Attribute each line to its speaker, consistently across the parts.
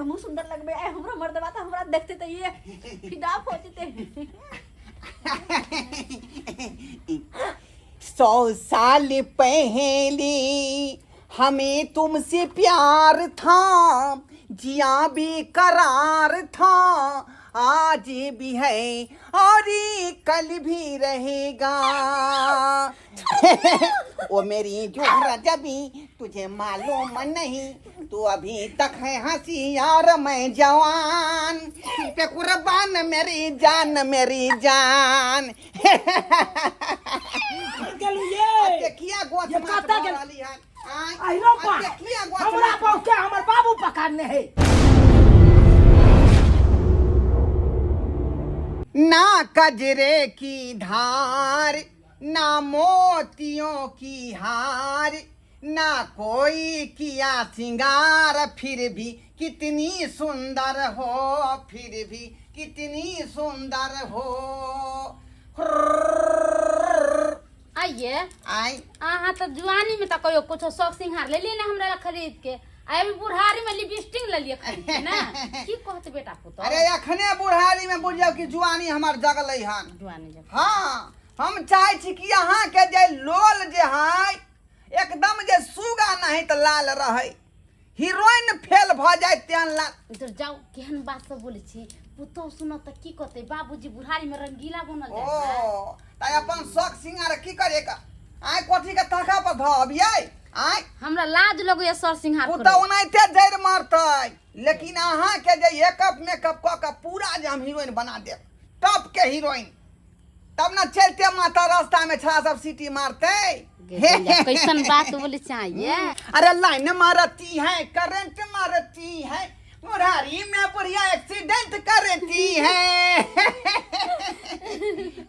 Speaker 1: हमहूँ सुंदर लगबै, आइ हमरो मर्दबा तऽ हमरा देखतै तऽ ये फिदा हो जेतै।
Speaker 2: 100 साल पहले हमें तुमसे प्यार था, जिया भी करार था, आज भी है और कल भी रहेगा। ओ मेरी जोहरा जबी तुझे मालूम नहीं, तू अभी तक है हंसी और मैं जवान, तुझ पे कुर्बान मेरी जान मेरी जान।
Speaker 3: गेलू ये
Speaker 2: देखिया गोथ
Speaker 3: ये
Speaker 2: माथ
Speaker 3: कतऽ
Speaker 2: भऽ
Speaker 3: गेल?
Speaker 2: रहली हन। आँय,
Speaker 3: अहिरो
Speaker 2: आ
Speaker 3: बा
Speaker 2: देखिया गोथ
Speaker 3: हमरा
Speaker 2: माथ
Speaker 3: पाव के हमर बाबू पकड़ने है।
Speaker 2: ना कजरे की धार, ना मोतियों की हार, ना कोई किया सिंगार, फिर भी कितनी सुंदर हो, फिर भी कितनी सुंदर हो।
Speaker 4: आइए।
Speaker 2: आय।
Speaker 4: अहाँ तऽ जुआनी में तऽ कहियो कुछो शौक सिंगार लेलियै ने हमरा ला खरीद के, आ अभी बुढ़ारी में लिपस्टिक लेलियै खरीद के ना, की कहत बेटा पुतोह?
Speaker 2: अरे अखने बुढ़ारी में बुझियौ कि जुआनी हमर जगलै हन।
Speaker 4: जुआनी जग।
Speaker 2: हाँ, हम चाहै छी कि अहाँके जे लोल जे है एकदम जे सुगा नहीं तऽ लाल रहै, हीरोइन फेल भऽ जाय तेहन लाल।
Speaker 4: इधर जाओ, केहन बात सब बोलै छी, पुतोह सुनत तऽ की कहतै, बाबूजी बुढ़ारी में रंगीला बनल
Speaker 2: ओ
Speaker 4: जाइ है।
Speaker 2: तऽ अपन शौक सिंगार की करे का आय कोठी के ताका पर धऽ अबियै आय।
Speaker 4: हमरा लाज लगैया सर सिंगार
Speaker 2: पुतोह
Speaker 4: करैत।
Speaker 2: ओनाहिते जड़ि मारतै, लेकिन अहाँके जे एकअप मेकअप कऽ कऽ पूरा जे हम हीरोइन बना देब, टॉप के हीरोइन, तब ने चलते माता रास्ता में छड़ा सब सीटी मारते।
Speaker 4: कैसन बात बोले चाहिए।
Speaker 2: अरे लाइन मारती है, करंट मारती है, मुरारी में बुढ़िया एक्सीडेंट करती है।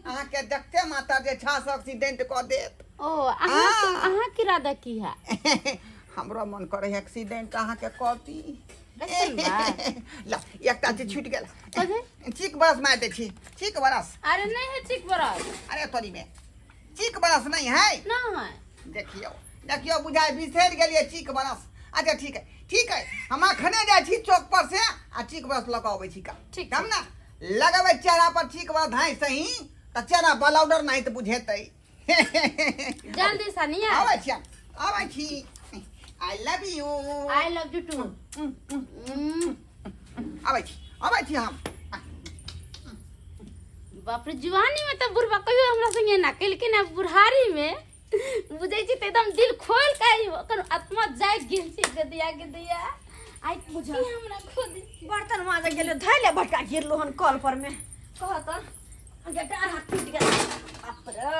Speaker 2: अहाँ के देखते माता जे छा से एक्सीडेंट कऽ देत।
Speaker 4: ओ अहाँ अहाँ के इरादा की है?
Speaker 2: हमरो मन करे है एक्सीडेंट अहाँ के कऽ दी।
Speaker 4: कैसन बात?
Speaker 2: ला एकटा चीज छूटि गेल।
Speaker 4: कथी?
Speaker 2: चीक बरस मारि दै छी, चीक बरस।
Speaker 4: अरे नहीं है चीक बरस।
Speaker 2: अरे तोरी में चीक बरस नहीं है।
Speaker 4: नहीं।
Speaker 2: देखियो देखियो बुझाइ बिसरि गेलियै चीक बरस। अच्छा ठीक है ठीक है, हम अखने जाइ छी चौक पर से आ चीक बरस लऽ कऽ अबै छी का।
Speaker 4: ठीक।
Speaker 2: तब ने लगेबै चेहरा पर चीक बरस धाँइ सही तऽ चेहरा बलौडर नहीं तऽ बुझेतै।
Speaker 4: जल्दी से नहीं आए।
Speaker 2: आबै छी हम, आबै छी। I love you.
Speaker 4: I love you too.
Speaker 2: आबै छी, आबै छी हम।
Speaker 4: बाप रे, जुआनी में तऽ बुढ़बा कहियो हमरा संगे ना केलखिन, आ बुढ़ारी में बुझै छी तऽ एकदम दिल खोल के ओकर आत्मा जागि गेल छै। गदिया गदिया आइ
Speaker 1: बुझल।
Speaker 4: की हमरा खुद
Speaker 1: बर्तन माजे गेलै धैले भटका गिरलो हन कल पर में, कह तऽ डाँड़ हाथ टूटि गेल। बाप रे,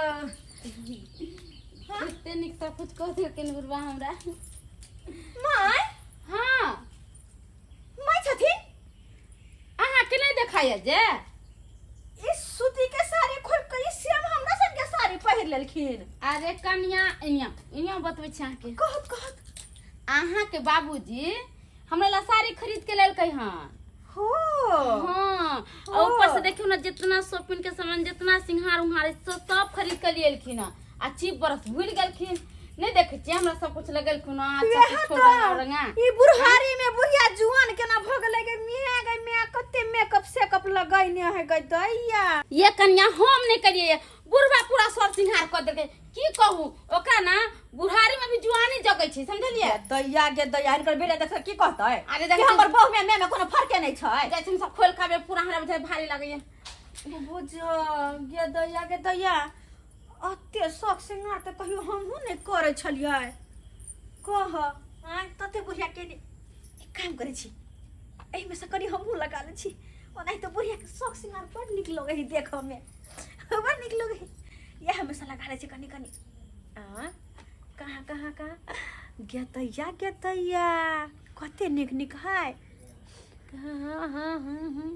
Speaker 4: कते नीक सब कुछ कह देलखिन बुढ़बा हमरा।
Speaker 1: माय।
Speaker 4: हाँ।
Speaker 1: माय छथिन?
Speaker 4: अहाँ के नहीं देखाइए जे
Speaker 1: ई सूती के साड़ी खोल के ई सेम हमरा सन के साड़ी पहिर लेलखिन।
Speaker 4: अरे कनिया इहाँ इहाँ बतबै छी अहाँके।
Speaker 1: कहत कहत।
Speaker 4: अहाँ के बाबूजी हमरा ला साड़ी खरीद के लेलकै हन।
Speaker 1: हो।
Speaker 4: हाँ, और ऊपर से देखियो ना जितना शॉपिंग के सामान जितना सिंगार उंगार सब सब खरीद के लिए हन, आ चीप बरस भूल गेलखिन। नहीं देखे छियै हमरा सब कुछ लगेलखिन हन, अच्छा
Speaker 1: वएह
Speaker 4: कुछ
Speaker 1: तऽ
Speaker 4: रंगा रंगा।
Speaker 1: ई बुढ़ारी में बुढ़िया जुआन केना भऽ गेलै गे मिया, गे मिया कते मेकअप सेकअप लगैने है गे दैया।
Speaker 4: ये कन्या हम नहीं करिए, बुढ़वा पूरा सर सिंगार कऽ देलकै। की कहू ओकरा ना बुढ़ारी में भी जुआनी जगै छै, समझलियै?
Speaker 1: दैया गे दैया, हिनकर बेटा देख की कहतै?
Speaker 4: अरे
Speaker 1: कि
Speaker 4: देखै
Speaker 1: हमर बहु में में कोनो फर्के नहीं छै।
Speaker 4: जाइ छी हम सब खोल खाबे, पूरा हमरा बुझाइ भारी लगैया।
Speaker 1: बुझ गे दैया गे दैया, अते शौक सिंगार तऽ कहियो हमहूँ नहि करै छलियै। कह आँय तते बुढ़िया के एक काम करै छी, एहिमे से कनि हमहूँ लगा लै छी। ओनाहि तऽ बुढ़ियाके शौक सिंगार बड़ नीक लगै है देखऽमे, बड़ नीक लगै है। इएह हमेशा लगा लै छी कनि कनि। आँ कहाँ कहाँ कहाँ गे दैया गे दैया, कते नीक नीक है। कहाँ हाँ हाँ हाँ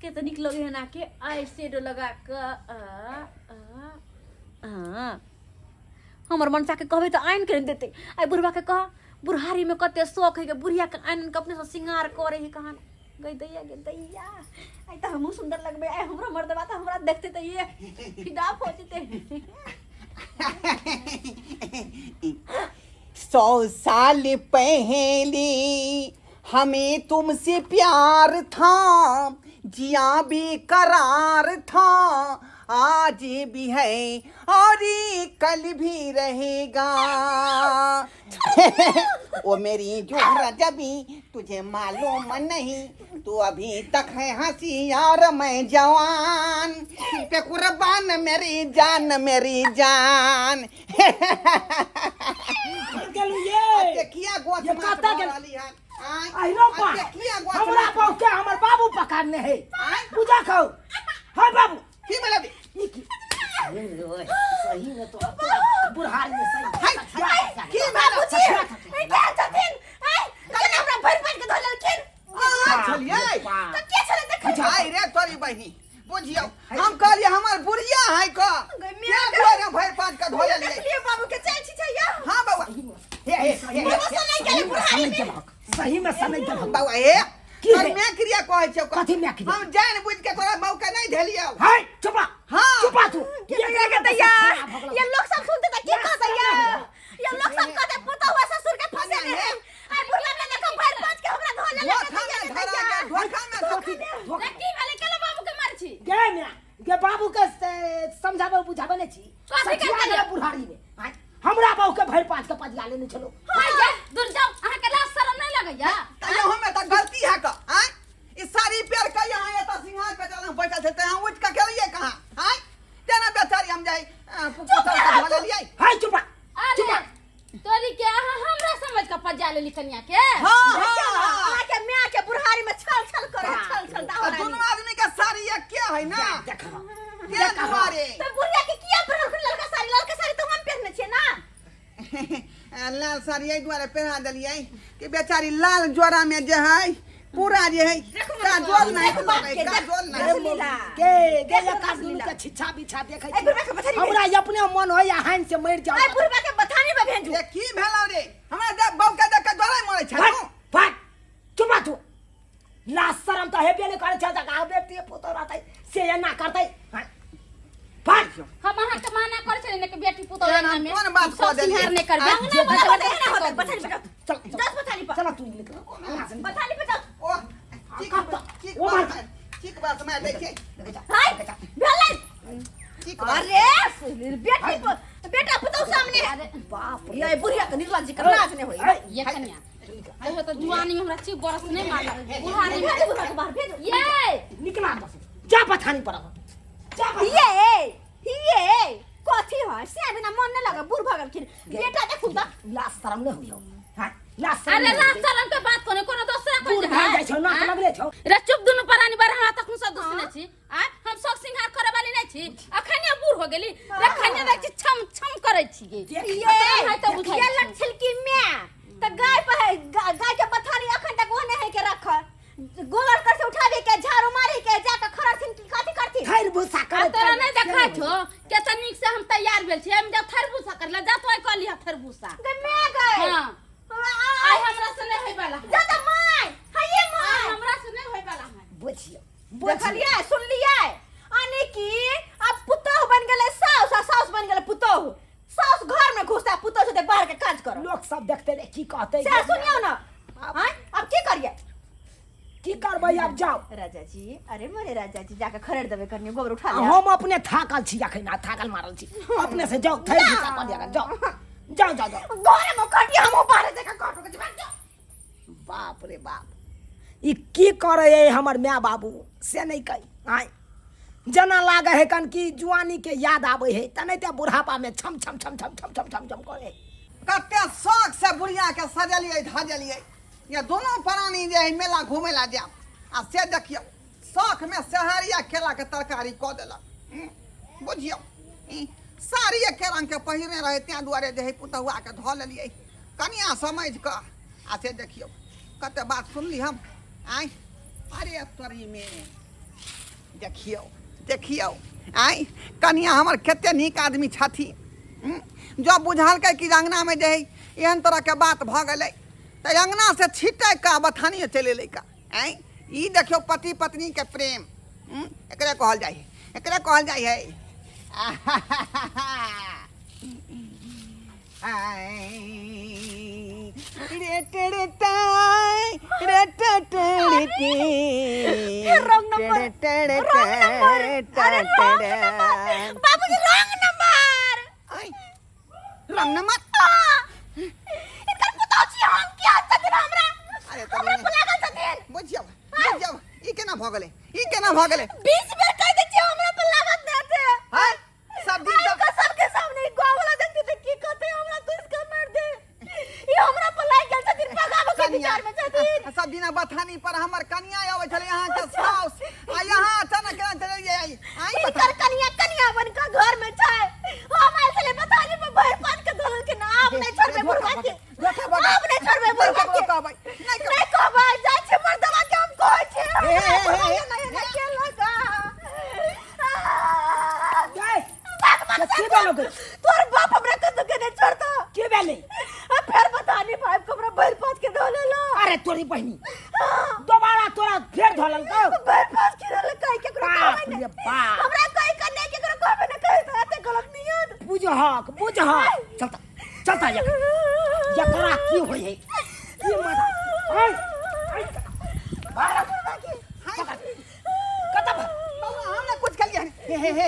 Speaker 1: के तऽ नीक लगै है के आई शेडो लगा कऽ। आ आ आ हमर मनसा के कहबै तऽ आनि के नहि देतै। आइ बुढ़बा के कह बुढ़ारी में कते शौक है के बुढ़िया के आनि के अपने से श्रृंगार करे है। कहाँ गई दैया गे दैया, आइ तऽ हमहूँ सुंदर लगबै, आइ हमरो मर्दबा तऽ हमरा देखतै तऽ ये फिदा हो जेतै।
Speaker 2: 100 साल पहले हमें तुमसे प्यार था, जिया भी करार था, आज भी है और कल भी रहेगा। ओ मेरी जोहरा जबी तुझे मालूम नहीं, तू अभी तक है हंसी और मैं जवान, पे कुर्बान मेरी जान मेरी जान।
Speaker 3: गेलू ये
Speaker 2: देखिया गोछ
Speaker 3: ये
Speaker 2: माछ
Speaker 3: कतऽ
Speaker 2: भऽ
Speaker 3: गेल?
Speaker 2: रहली हन। आँय,
Speaker 3: आहिरो बा
Speaker 2: आ देखिया गोछ
Speaker 3: हमरा
Speaker 2: माछ।
Speaker 3: बाबू के हमर बाबू पकड़ने है।
Speaker 2: आँय?
Speaker 3: पूजा खाओ। हाय बाबू
Speaker 2: की भेलै?
Speaker 3: ई की सही में तो बुढ़ारी में सही।
Speaker 2: हाय, हाय, की भेलै?
Speaker 1: बाबूजी ए के छथिन? आय केना हमरा भरि पानि के धो लेलखिन?
Speaker 2: अहाँ छलियै?
Speaker 1: तऽ के छलै देखै?
Speaker 2: हाय रे तोरी बहिनी, बुझियौ हम कहलियै हमर बुढ़िया है क
Speaker 1: गै,
Speaker 2: के दुआरे भरि पाँच के धो लेलियै।
Speaker 1: देखलियै बाबू के चल छी छैया।
Speaker 2: हाँ बौआ, हे हे हे
Speaker 1: बाबू से नहि गेलै बुढ़ारी में।
Speaker 3: सही में सनक देलक।
Speaker 2: बौआ हे
Speaker 3: की
Speaker 2: तोर
Speaker 3: है?
Speaker 2: मैं क्रिया कहै छियौ।
Speaker 3: कथी मैं क्रिया?
Speaker 2: हम जान बुझ के तोरा बौ के नहि धेलियौ।
Speaker 3: हाय चुपा।
Speaker 2: हाँ।
Speaker 3: चुपा तू।
Speaker 1: ये के दैया ये लोग सब सुनते त की कहतै ये? ये लोग सब कहते पुतहु आ ससुर के फंसेने है। आइ बुढ़ला ने देखो भरि पाँच के हमरा धो लेलक।
Speaker 2: धोखा में धरा गेल, धोखा में धोखा।
Speaker 4: रे की भेलै? केला बाबू के मारै छी?
Speaker 3: गे म्या गे बाबू के समझाबै बुझाबै नहि छी।
Speaker 4: कथी
Speaker 3: सठिया
Speaker 4: करतै?
Speaker 3: गेलै बुढ़ारी में। आँय, हमरा बाबू के भरि पाँच के पजिया लेने छलो।
Speaker 4: हाय जा दूर जाओ, अहाँ के लाज शरम नहीं लगैया?
Speaker 2: तैयो हमे तऽ गलती है क आँय, ई साड़ी पेर के यहाँ एतऽ सिंघार के जगह बैठल छै, तऽ यहाँ उठि के गेलियै कहाँ? आँय तेना बेचारी हम जाइ पुतहु के धो लेलियै।
Speaker 3: हाय चुपा।
Speaker 4: अरे तोरी के अहाँ हमरा समझ के पजा लेली कनिया के।
Speaker 2: हाँ हाँ हाँ।
Speaker 1: अहाँ के माय के बुढ़ारी में छल छल करे, छल छल
Speaker 2: आ
Speaker 1: दाहरा।
Speaker 2: दुनू आदमी के साड़ी एके है ना,
Speaker 3: देखा
Speaker 2: के दुआरे
Speaker 1: तऽ बुढ़िया के किया पहिरलखिन ललका साड़ी? ललका साड़ी तऽ हम पहिरने छियै ना।
Speaker 2: लाल साड़ी एहि दुआरे पहिरा देलियै कि बेचारी लाल जोड़ा में जे है पूरा जे है काजोल नहीं
Speaker 1: देखू बाप
Speaker 2: लगै,
Speaker 1: के,
Speaker 2: काजोल
Speaker 1: देख-
Speaker 2: नहीं।
Speaker 1: लीला।
Speaker 3: के गे
Speaker 1: देख
Speaker 3: लका दुनू
Speaker 1: लीला।
Speaker 3: के छिछा बिछा देखै
Speaker 1: ए, बुढ़बा के बथानी
Speaker 3: हमरा अपने मन होय हानि से मरि जाओ।
Speaker 1: आइ बुढ़बा के बथानी में भेजू।
Speaker 2: ये की भेलौ रे? हमरा देख बौ के देख के डरै मरै छै
Speaker 3: फट
Speaker 2: तू।
Speaker 3: फट चुपा तू। लाज शरम तऽ हेबे नहि करै छै, जकरा बेटी पुतोह रहतै से एना करतै। हाँ। फट
Speaker 4: हम अहाँ के माना करै छलियै ने कि बेटी पुतोह
Speaker 2: एहन हम
Speaker 4: अंगना में
Speaker 2: कोन बात
Speaker 4: सब
Speaker 2: कऽ देलियै?
Speaker 4: सिंहार नहि करबै।
Speaker 2: आँय,
Speaker 4: अंगना में
Speaker 1: बथानी
Speaker 4: बथानी
Speaker 1: पर एना होतै,
Speaker 4: कर
Speaker 1: बथानी पर जाउ।
Speaker 3: चल चल।
Speaker 1: दस बथानी पर।
Speaker 3: चल तू निकल अंगना से निकल।
Speaker 1: बथानी पर जाउ।
Speaker 2: ओ ठीक ठीक
Speaker 3: ओ
Speaker 2: बात
Speaker 3: मार।
Speaker 2: है, ठीक बात मैं देखिए।
Speaker 1: हाय भेलै।
Speaker 2: ठीक बात।
Speaker 1: अरे बेटी बेटा पुतोह सामने।
Speaker 4: अरे
Speaker 3: बाप रे।
Speaker 1: ये बुढ़िया के निर्लज्ज के लाज नहि होई।
Speaker 4: ये कनिया कहियो तऽ जुआनी में हमरा चीफ बरस नहीं मारलक, बुढ़ारी में।
Speaker 1: भेजू बुढ़ा के बाहर भेजू।
Speaker 4: ये
Speaker 3: निकला बस, जा बथानी पर अब। जा बथानी।
Speaker 1: ये ये कथी है से बिना मन नहीं लगे, बूढ़ भऽ गेलखिन। बेटा देखू तऽ
Speaker 3: लाज शरम नहि होइयौ। हाँ, लाज शरम
Speaker 4: अरे
Speaker 3: नहि
Speaker 4: लाज
Speaker 3: होइयौ।
Speaker 4: शरम के बात कोने कोनो दोसरा
Speaker 3: बूढ़
Speaker 4: कोन
Speaker 3: भए जाइ छौ, नाक लगले छौ।
Speaker 4: रे चुप दुनू प्राणी बार हमरा तखन सब दुसने छी। आ हम शौक सिंहार करे वाली नहीं छी, अखने बूढ़ हो गेली रखने देख छी छम छम करे छी गे।
Speaker 3: देख,
Speaker 1: ये
Speaker 4: है तऽ बुझाइ
Speaker 1: ये
Speaker 4: छै।
Speaker 1: लक्षण की my तऽ गाय पर है, गाय के बथानी अखन तक ओने है के रखल, गोबर कर से उठाबे के झाड़ू मारे के जाके खरथिन की कथी करथिन?
Speaker 3: थैर भूसा
Speaker 4: आ
Speaker 3: करैत
Speaker 4: तोरा नहीं
Speaker 3: करैत
Speaker 4: देखै छौ केते नीक से हम तैयार भेल छी। हम जब थर भूसा करले जा तो कह लिहा थर भूसा।
Speaker 1: गै my गै।
Speaker 4: हां आइ हमरा से नहीं होय वाला है।
Speaker 1: जा तऽ my हइये
Speaker 4: आइ
Speaker 1: my.
Speaker 4: हमरा से नहीं होय वाला है।
Speaker 3: बुझियौ बुझियौ।
Speaker 1: देखलियै सुनलियै यानी कि अब पुतोह बन गेलै साउस आ साउस बन गेलै पुतोह। साउस घर में घुसता पुतोह जेतै बाहर के काज करऽ।
Speaker 3: लोक सब देखते रे की कहतै।
Speaker 1: से सुनियौ ना। आँय अब की करियै?
Speaker 3: की करबै आब जाओ।
Speaker 1: राजा जी, अरे मोरे राजा जी जाके खरेड़ देबै कनियो गोबर उठा ले।
Speaker 3: हम अपने थाकल छी अखन, थाकल मारल छी। अपने से जाओ थैर भूसा कऽ लिअ, जाओ जाओ जाओ जाओ।
Speaker 1: घरे में कटिया हम बाहर जाके काटो के भाग जाओ।
Speaker 3: बाप रे बाप, ई की करे हमर my बाबू से नहीं कही। आँय जेना लागे है कन कि जुआनी के याद आबै है तने ते बुढ़ापा में छम छम छम छम छम छम छम छम करे।
Speaker 2: कते शौक से बुढ़िया के सजलियै धजलियै, ये दोनों प्राणी जे है मेला घूमे ला जायब आ से देखियौ शौक में सेहारिया केला के तरकारी कऽ देलक। बुझियौ साड़ी एके रंग के पहिरने रहे तें दुआरे जे है पुतहुआ के धऽ लेलियै कनिया समझ कऽ। आ से देखियौ कते बात सुनली हम। आँय अरे तोरी में देखियौ देखियौ आँय कनिया हमर कते नीक आदमी छथिन। जँ बुझलकै कि अङ्गनामे जे है एहन तरहके बात भऽ गेलै तऽ अङ्गना से छिटकि कऽ बथानिए चलि एलै का। आँय ई देखियौ पति पत्नीके प्रेम, एकरे कहल जाइ है, एकरे कहल जाइ है।
Speaker 1: फिर रॉन्ग नंबर, रॉन्ग नंबर, अरे रॉन्ग नंबर, बाबूजी रॉन्ग नंबर।
Speaker 2: आय, रॉन्ग नंबर।
Speaker 1: इनकर पुतहु छी हम, किया छथिन हमरा?
Speaker 2: अरे तनी
Speaker 1: हमरा पर लागल छथिन।
Speaker 2: बुझियौ बुझियौ, ई केना भऽ गेलै, ई केना भऽ गेलै?
Speaker 1: 20 बेर कहि दै छियै हमरा पर लागत नहि हेतै।
Speaker 2: हाय, सब दिन
Speaker 1: आइ
Speaker 2: तऽ
Speaker 1: सबके सामने गाँव वाला देखते तऽ की कहते, हमरा घुस के मार दे। ई हमरा पर लागि गेल छथिन, भगाबऽ के
Speaker 2: कनिया
Speaker 1: विचार में छथिन।
Speaker 2: सब दिना बथानी पर हमर कनिया आबै छलै अहाँके साउस, आ यहाँ अचानक केना चलि आई आई बता।
Speaker 1: हिनकर कनिया कनिया बन के घर में छै, हम आयल छलै बथानी पर भरि पात के धोलखिन। आब नहि छोड़बै बुढ़वा के,
Speaker 2: धोखा भऽ गेल।
Speaker 1: आब नहि छोड़बै बुढ़वा के।
Speaker 2: कहबै नहि कहबै।
Speaker 1: नहि कहबै, जाइ छी मर्दवा के हम कहै छी।
Speaker 2: हे, हे, हे, हे।
Speaker 1: नहि नहि केलक।
Speaker 3: गै,
Speaker 1: भाग भाग।
Speaker 3: की भेलो गै?
Speaker 1: तोर बाप हमरा कतौ के नहि छोड़तो।
Speaker 3: की भेलै?
Speaker 1: आ फेर बथानी पाइप के हमरा भरि पात के धो लेलो।
Speaker 3: अरे तोरी बहिनी, दोबारा तोरा फेर धोलल कौ?
Speaker 1: भरि पात के धोलल, कहि केकरो
Speaker 3: बाप
Speaker 1: कहबै
Speaker 3: रे
Speaker 1: नहि।
Speaker 3: बाप।
Speaker 1: हमरा कहि के नहि, केकरो कहबै नहि, कहि तऽ एते गलत नियत।
Speaker 3: बुझहक बुझहक, चलता चलता, एकरा की होइ है, की मजा। आय, आय, भाग, कतऽ भाग?
Speaker 2: बौआ, हम ने कुछ खेलियै। हे हे हे,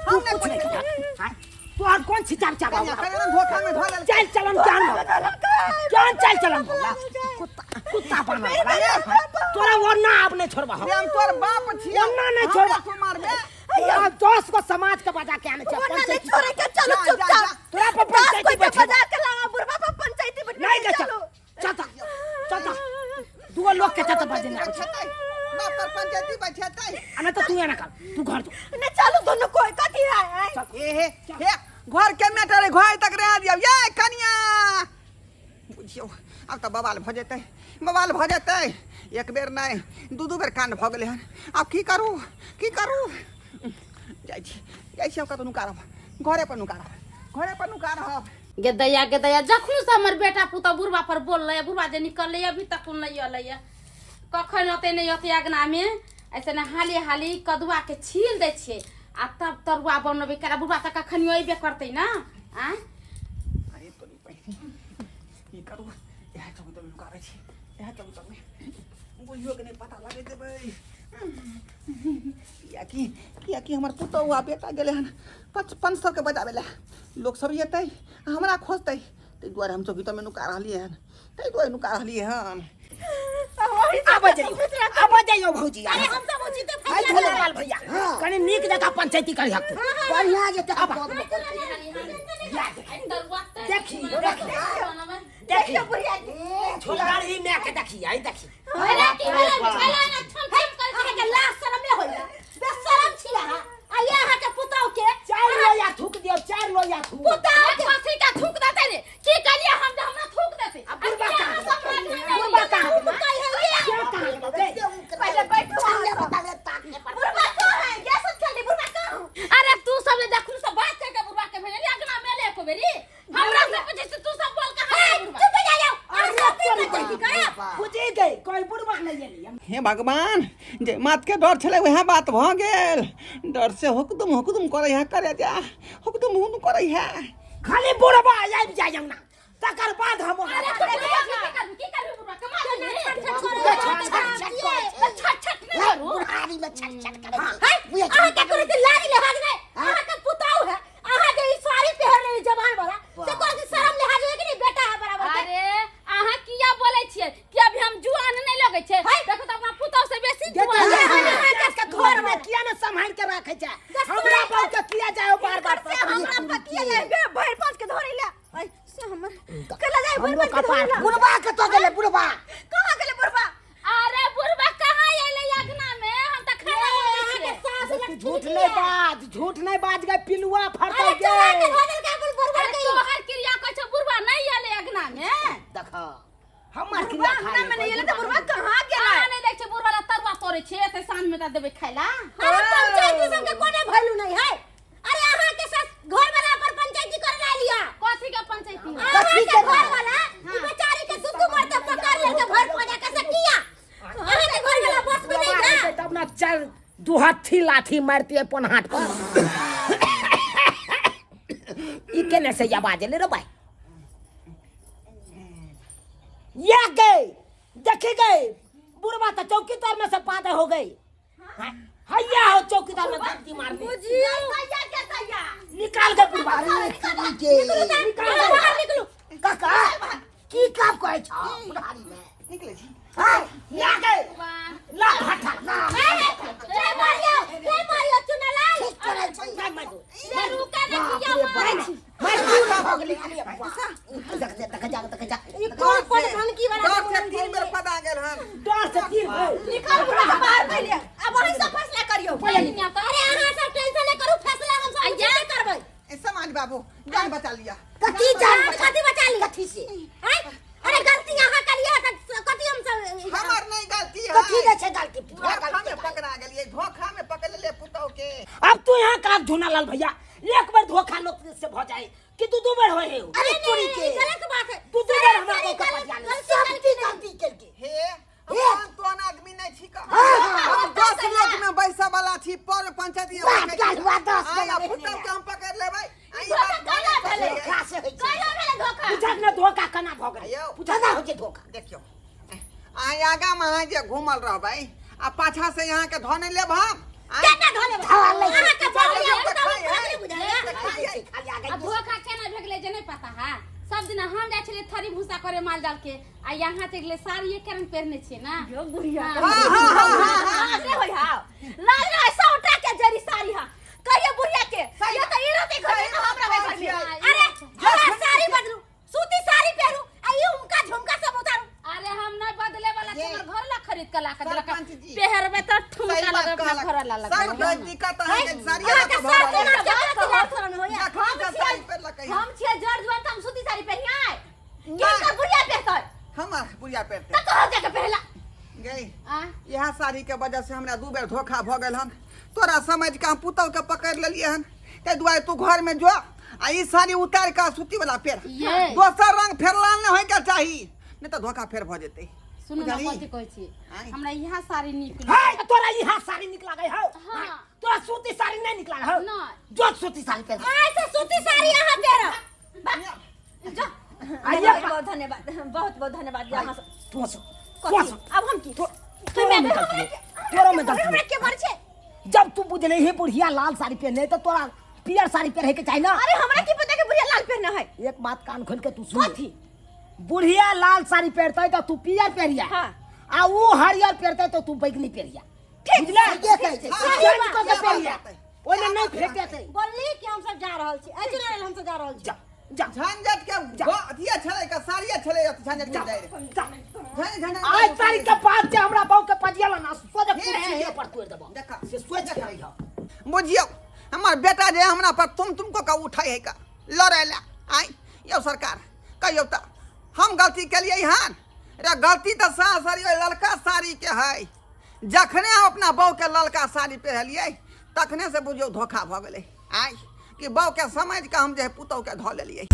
Speaker 2: हम ने
Speaker 3: कुछ
Speaker 2: कुछ
Speaker 3: नहीं
Speaker 2: खेलियै।
Speaker 3: खेलियै। तोहर कोन छिचार चाबा?
Speaker 2: कनिया कनिया धोखा में धो लेल।
Speaker 3: चल चलन जान जान, चल चलन भोला, कुत्ता कुत्ता बनल तोरा वो ना आब नहीं छोड़बा हम।
Speaker 2: रे, हम तोर बाप छियै।
Speaker 3: ओना नहि
Speaker 2: हमरा
Speaker 3: छोड़बा।
Speaker 2: तू मारबे?
Speaker 3: तोरा 10 गो समाज के बजा के आने छै।
Speaker 1: ओना नहीं
Speaker 3: पंचायती।
Speaker 1: छोड़े के, चलो।
Speaker 2: जा, जा,
Speaker 1: चुपचाप
Speaker 2: जा।
Speaker 3: तोरा पर
Speaker 1: 10
Speaker 3: पंचायती
Speaker 1: कोई के
Speaker 3: बैठेबा।
Speaker 1: बजा के लावा, बुढ़वा पर पंचायती बैठेबा।
Speaker 3: नहीं गे, चल
Speaker 1: चलो।
Speaker 3: चलता चलता, दूगो लोग के चलता बजे ना।
Speaker 2: बैठेतै बाप पर पंचायती बैठेतै।
Speaker 3: आ नहीं तो तू एना कर, तू घर जो।
Speaker 1: नहीं चलो, दोनों कोई कथी है आय?
Speaker 2: हे हे हे, घर के मैटर है, घर तक रह दियौ। ये कनिया बुझियौ, आब तऽ बवाल भऽ जेतै, बवाल भऽ जेतै। एक बेर नहि, दू दू बेर कांड भऽ गेलै हन। आब की करू, की करू? जाइ छी, जाइ छी, हम कतहु नुका रहब, घरे पर नुका रहब, घरे पर नुका रहब।
Speaker 4: गे दैया, गे दैया, जखन से हमर बेटा पुतहु बुढ़बा पर बोललै, बुढ़बा जे निकललै अभी तक नहि अयलैए, कखन अतै नहि अतै। अगनामे ऐसे ने हाली हाली कदुआ के छील दै छियै आ तब तरुआ बनबै केना? बुढ़बा तऽ कखन अयबे करतै ने। आँय,
Speaker 2: अरे तोरी बहिनी, की करू? इएह चौक नुका रहै छी, इएह चौक में बुझियो के नहि पता लगे देबै। कियाकि कियाकि हमर पुतहु आ बेटा गेलै हन 55 सए के बजाबै लए, लोक सब एतै आ हमरा खोजतै, ताहि दुआरे हम चौकी में नुका रहलियै हन, ताहि दुआरे नुका रहलियै हन।
Speaker 3: आबे जाइयो, आबे जाइयो भौजी।
Speaker 1: अरे हम सब उचित
Speaker 3: आइ भोलेलाल भैया, कनि नीक जकाँ पंचायती करी हक।
Speaker 5: बढ़िया जेतै।
Speaker 3: देखी देखी।
Speaker 1: देखियो बुढ़िया के।
Speaker 3: छोलगाड़ी में के देखी, आई देखी।
Speaker 4: अरे की भेलै? भेलै ना छम छम करै।
Speaker 1: अहाँके लाज शरम नहि होइया? बेशरम छी अहाँ। आ ये अहाँके पुतहु के
Speaker 3: चारि लोया थूक दियौ, चारि लोया थूक।
Speaker 1: पुतहु के
Speaker 4: कथी के थूक देतै रे? की कहलियै हम जे हमरा थूक देतै?
Speaker 3: आ बुढ़बा
Speaker 4: आ
Speaker 3: कहाँ
Speaker 4: अहाँ सब
Speaker 3: गेलै?
Speaker 4: मारने
Speaker 3: बुढ़बा कहाँ गेलै?
Speaker 1: कहि है
Speaker 3: क्या कहाँ गेलै?
Speaker 1: पहिले बैठो अहाँ सब। बुढ़बा कहाँ है? गैस खेली, बुढ़बा कहाँ?
Speaker 4: अरे तू सब जे देखलू सब बात करके बुढ़बा के भेजली अगना मेले एको बेरी हमरा से पूछै छी तू सब बोल कहाँ गेलै बुढ़बा?
Speaker 1: चुप हो जाओ।
Speaker 3: अरे
Speaker 1: अहाँ सब
Speaker 3: तोरी
Speaker 1: पंचायती
Speaker 3: बहिनी,
Speaker 1: करब।
Speaker 3: बुझि गई, कोई बुढ़बा नहीं एली।
Speaker 2: हे भगवान, जे मात के डर छलै वएह बात भऽ गेल। डर से हुकदुम हुकदुम करै है, करे जा हुकदुम हुकदुम करै है।
Speaker 3: खाली बुढ़बा आबि जाय अंगना, तकर बाद हम ओकरा
Speaker 4: अरे तू बुढ़बा के की करबी? की करबी बुढ़बा के? मार देबही?
Speaker 3: छट छट छट करै छै।
Speaker 4: छट छट नहि करू।
Speaker 5: बुढ़ारी में छट छट करै छै।
Speaker 1: है, अहाँके कोनो के लाज लिहाज नहि? अहाँके पुतहु है, अहाँ जे ई साड़ी पहिरले रही जवान वाला, से कोनो शरम लिहाज है कि नहीं? बेटा है बराबर के।
Speaker 4: अरे अहाँ किया बोलै छियै कि अभी हम जुआन नहि लगै छै? देखो तऽ अपना पुतहु से बेसी जुआन
Speaker 3: जे
Speaker 4: छै।
Speaker 3: अहाँके घर में किया ने सम्हारि के राखै छै? हमरा बहु के किया जाय बार बार?
Speaker 1: से हमरा पतिया ले भरि पाँच के धरे ले। ऐ, से हमर कला जाय भरि
Speaker 3: हमरो
Speaker 1: पाँच के धरे
Speaker 3: कपार
Speaker 1: ले।
Speaker 5: बुढ़बा कतऽ गेलै बुढ़बा?
Speaker 1: कहाँ गेलै बुढ़बा?
Speaker 4: अरे बुढ़बा कहाँ अयलै अगना में? हम तऽ खाना बनबै
Speaker 1: अहाँके
Speaker 4: छियै।
Speaker 1: सास
Speaker 3: तू
Speaker 1: लटकी
Speaker 3: झूठ नहीं बाज, झूठ नहीं बाज गए, पिलुआ फरतौ।
Speaker 1: अरे चोरा के
Speaker 3: गे
Speaker 1: धऽ देलकै अपन बुढ़बा
Speaker 4: अरे
Speaker 1: के।
Speaker 4: तोहर क्रिया कहै छौ बुढ़बा नहि अयलै अगना में।
Speaker 3: देख हमर
Speaker 1: बुढ़बा
Speaker 3: क्रिया
Speaker 1: अंगना में नहीं एलै तऽ बुढ़बा कहाँ गेलै?
Speaker 4: अहाँ नहि देखै छियै बुढ़बा ला तरुआ तोड़ै छियै, एते साँझ में तऽ देबै खाय ला।
Speaker 1: अरे पंचायती सबके कोनो वैल्यू नहीं है। अरे अहाँ के सास घर वाला पर पंचायती करे ला लिया।
Speaker 4: कथी के पंचायती?
Speaker 1: अहाँ के घर वाला ई बेचारी के दू दू मरते पकड़ लेके भर पजा कैसे किया? अहाँ के घर वाला बस में नहीं था।
Speaker 3: तब ना चल दू हाथी लाठी मारती अपन हाथ पर। केने से आवाज एलै रे भाई या गई देखी गई बुढ़वा तो चौकीदार में से पादा हो गई हैया हो चौकीदार में गलती मार दी
Speaker 1: बुझियो दैया के दैया
Speaker 3: निकाल गए बुढ़वा
Speaker 5: अरे तेरी के
Speaker 3: निकाल गए
Speaker 1: बाहर निकलू
Speaker 5: काका की काम करै छौ बुढ़ारी में
Speaker 2: निकले छी
Speaker 3: हाँ, या गई ला फटा ला
Speaker 1: रे मारियो रे मारियो चुनालाल
Speaker 5: ठीक करै छी
Speaker 3: मार मार दो।
Speaker 4: रे रुका ना
Speaker 5: बाप
Speaker 4: किया
Speaker 5: रे
Speaker 4: मार
Speaker 5: बाप मैं पूरा भऽ गेलै अरे देख देख देख जा देख जा
Speaker 1: ई कोन कोन धनकी वाला
Speaker 2: डर से तीन बेर पदा गेल हन
Speaker 3: डर से तीर भइल।
Speaker 1: निकल बुढ़ा बाहर पहिले अब वही सब फैसला करियो
Speaker 4: अरे अहाँ सब टेंशन नहीं करू फैसला हम सब
Speaker 1: अइया करबै
Speaker 2: ए समाज बाबू जान बचा लिया
Speaker 5: कथी जान
Speaker 1: जान कथी बचा ली
Speaker 5: कथी से
Speaker 1: आँय? अरे गलती अहाँ करिए तऽ कथी हम सब
Speaker 2: हमर नहीं गलती है
Speaker 5: कथी नै छै गलती पूरा
Speaker 2: धोखा
Speaker 5: गलती
Speaker 2: में पकड़ा गेलिए धोखा में पकड़ ले पुतौ के
Speaker 3: अब तू यहाँ का झूना लाल भैया एक बार धोखा लोग से भ जाए कि तू दू बार होए हो
Speaker 5: अरे तोरी के
Speaker 1: ई गलत बात है
Speaker 3: तू दू बार हमरा को
Speaker 1: गलत-
Speaker 3: पटिया ले
Speaker 1: गलती
Speaker 5: सब की गलती केलकै
Speaker 2: हे हम तोन आदमी नहीं छी का हम 10 लोग में बैसा वाला छी पर पंचायत में
Speaker 5: बाप दस बा दस
Speaker 2: आया
Speaker 5: बा
Speaker 2: पुतौ के हम पकड़ लेबै आई
Speaker 1: धोखा
Speaker 2: बात
Speaker 1: केना भेलै?
Speaker 5: धोखा से होइ छै
Speaker 1: कहियो भेलै धोखा
Speaker 3: पूछक ने धोखा केना भ गेलै
Speaker 2: आयौ
Speaker 5: केना होइ छै धोखा
Speaker 2: देखियौ अहाँ आगा में अहाँ जे घूमल रहबै आ पाछा से यहाँ के धो नहीं लेब हम आँय?
Speaker 1: केना धो लेबै
Speaker 5: धो लै छै।
Speaker 1: अहाँके बोलिए
Speaker 2: तऽ
Speaker 1: तऽ
Speaker 2: खाइ है।
Speaker 1: बुझाइए
Speaker 2: तऽ खाइ है।
Speaker 5: खाली आगे
Speaker 4: आ धोखा केना भए गेलै जे नहि पता है सब दिन हम जाइ छलियै थरी भूसा करे माल जाल के आ यहाँ चलि गेलै साड़िए केहन पहिरने छियै ने
Speaker 1: यो बुढ़िया
Speaker 4: हाँ।
Speaker 2: हाँ, हाँ, हाँ, हाँ,
Speaker 1: हाँ, से होय हाव लाज रहे सौटा के जरी साड़ी हा कहिए बुढ़िया के ये तो ई रहते घर में तो हमरा घर में अरे हमरा साड़ी बदलू सूती साड़ी पहरू आ ई उनका झुमका सब उतारू
Speaker 4: अरे हम नहीं बदले वाला
Speaker 2: ये।
Speaker 4: हमर घर ला खरीद के ला के देलक
Speaker 2: सरपंच जी।
Speaker 4: पेहरबे त ठुमका
Speaker 2: सही बात
Speaker 4: लगब अपना
Speaker 2: कहलक।
Speaker 4: घर ला
Speaker 2: सब
Speaker 4: लगब
Speaker 2: दिक्कत अहाँ के साड़िए
Speaker 1: अहाँ के
Speaker 2: लऽ कऽ भऽ
Speaker 1: सासु
Speaker 2: रहल
Speaker 1: नाच के कथी लाज शरम होइया
Speaker 2: जखन से साड़ी पहिरलकै हन।
Speaker 1: हम छियै जर जुआन त हम सूती साड़ी पहिरियै
Speaker 2: नहि।
Speaker 1: किनकर बुढ़िया पहिरतै
Speaker 2: हमर बुढ़िया पहिरतै
Speaker 1: त कहो जाके पहिरला
Speaker 2: गई
Speaker 4: आ
Speaker 2: इएह साड़ीके वजह से हमरा दू बेर धोखा भऽ गेल हन तोरा समझ के हम पुतौह के पकड़ लेलियै हन ताहि दुआरे तू घर में जो आ ई साड़ी उतार के सूती वाला पेर
Speaker 4: ये।
Speaker 2: दोसर रंग फेरला नहि होय के चाही नहि तऽ धोखा फेर भऽ जेतै
Speaker 4: सुनू ना
Speaker 2: बुझलही?
Speaker 4: कथी कहै छी
Speaker 2: आँय।
Speaker 4: हमरा इएह साड़ी नीक
Speaker 3: हे तोरा इहा साड़ी निक लागै हौ
Speaker 4: हाँ।
Speaker 3: तोरा सूती साड़ी नहीं निक लागै हौ
Speaker 4: नहि।
Speaker 3: जो सूती साड़ी पहन
Speaker 1: आइ से सूती साड़ी अहाँ पहिरब जो
Speaker 3: आइए
Speaker 1: बहुत बहुत धन्यवाद बहुत बहुत धन्यवाद अहाँ सब
Speaker 3: तू हंसो तू
Speaker 1: कथी?
Speaker 3: हंसो
Speaker 1: अब हम की
Speaker 3: तोरा में गलती है तोरा में गलती
Speaker 1: हमरा
Speaker 3: है
Speaker 1: के मर छै
Speaker 3: जब तू बुझले ही बुढ़िया लाल साड़ी पहने तो तोरा पियर साड़ी पहने के चाही ना
Speaker 1: अरे हमरा की पता के बुढ़िया लाल पहनना है
Speaker 3: एक बात कान खोल के तू सुन
Speaker 1: कथी?
Speaker 3: बुढ़िया लाल साड़ी पहनते तो तू पियर पहनिया
Speaker 1: हाँ।
Speaker 3: आ वो हरियर पहनते तो तू बैगनी पहनिया
Speaker 1: ठीक
Speaker 3: बुझले
Speaker 5: सहिए कहै छै
Speaker 2: हाँ,
Speaker 3: चेंज कऽ के
Speaker 2: सही बात।
Speaker 3: पहनिया ओहिमे नहीं फेंकते
Speaker 1: बोलली कि हम सब जा रहल छी ए चुनाव हम सब जा रहल छी
Speaker 3: जा जा
Speaker 2: झंझट के अथिये छलै के साड़िये छलै झंझट के
Speaker 3: जा
Speaker 2: जाइ रहै
Speaker 3: जा
Speaker 2: झंझट झंझट
Speaker 3: आज तारीख के बाद जे हमरा बहू के पजियाला ना सोझे
Speaker 2: हे,
Speaker 3: कुर्सी
Speaker 2: हे।
Speaker 3: पर तोड़ देबो
Speaker 2: देखा।
Speaker 3: से सोच के रही
Speaker 2: बुझियौ हमर बेटा जे हमरा पर तुम तुमको का उठै है का लड़ै ला आइ यौ सरकार कहियौ तऽ हम गलती केलियै हन रे गलती तऽ साड़ी ओहि ललका साड़ीके है जखने हम अपना बहूके ललका साड़ी पहिरलियै तखने से बुझियौ धोखा भऽ गेलै आइ कि बहूके समझि कऽ हम जे है पुतहुके धऽ लेलियै।